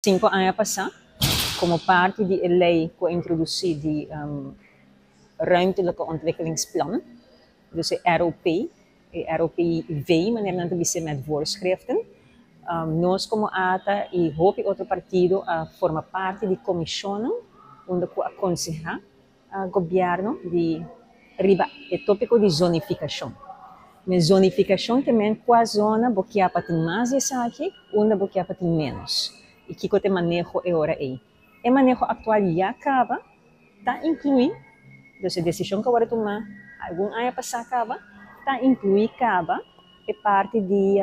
5 aña pasa, como parti di e ley cu a introduci di Ruimtelijke Ontwikkelingsplan, dus e ROP, e ROPV, manera nan ta bisa, met voorschriften. Nos como ATA y hopi otro partido a forma parti di comision unda cu a aconseha gobierno di riba e topico di zonificacion. E zonificacion tambe, cua zona bo kier pa tin mas esaki, unda bo kier pa tin menos. Y kico ta e maneho e ora ey. E maneho actual ya caba ta inclui, dus e decision cu a tuma algun aña pasa caba, ta inclui caba e parti di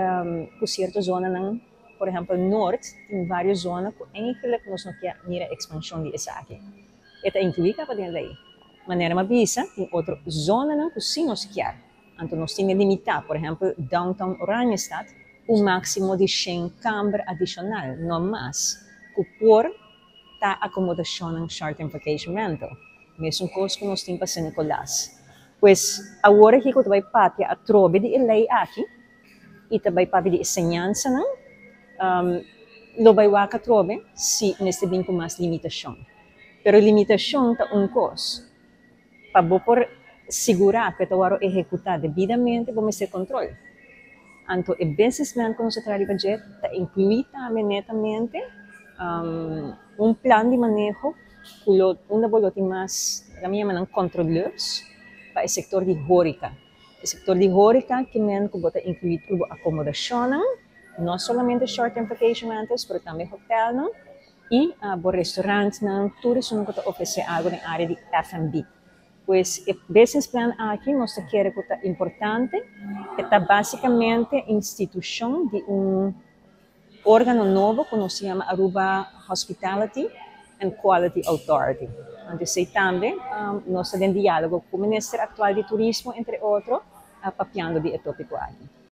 cierto zonanan, por ehempel, Noord, tin varios zona cu eigenlijk nos no kier mira expansion di esaki. E ta inclui caba den ley. Manera m'a bisa, tin otro zonanan cu si nos kier. Anto nos tin limita, por ehempel, downtown Oranjestad, un maximo di 100 kamber adicional, no mas, cu por ta acomodacion short-term vacation rental. Mesun cos cu nos tin pa San Nicolas. Pues, awor aki cu bay papia atrobe di ley aki, y tambe papia di enseñansa, lo bay wak atrobe si mester bin cu mas limitacion. Pero limitacion ta un cos. Pa bo por sigura cu ta wordo ehecuta debidamente, bo mester control. Anto, e business plan cu nos ta traha budget ta inclui tambe netamente un plan di maneho cu unda bo tin mas, ami ta yama nan controlleurs, pa e sector di horeca. E sector di horeca kiermen cu bo ta inclui tur acomodacion, no solamente short-term vacation rentals, pero tambe hotel y bo restaurant, tur esey cu ta ofrece algo den area di F&B. Pues e business plan aki nos kier cu ta importante, ta basicamente institucion di un organo nobo cu nos ta yama Aruba Hospitality and Quality Authority. Anto, esey tambe, nos ta den dialogo cu e minister actual di turismo, entre otro, papiando di e topico aki.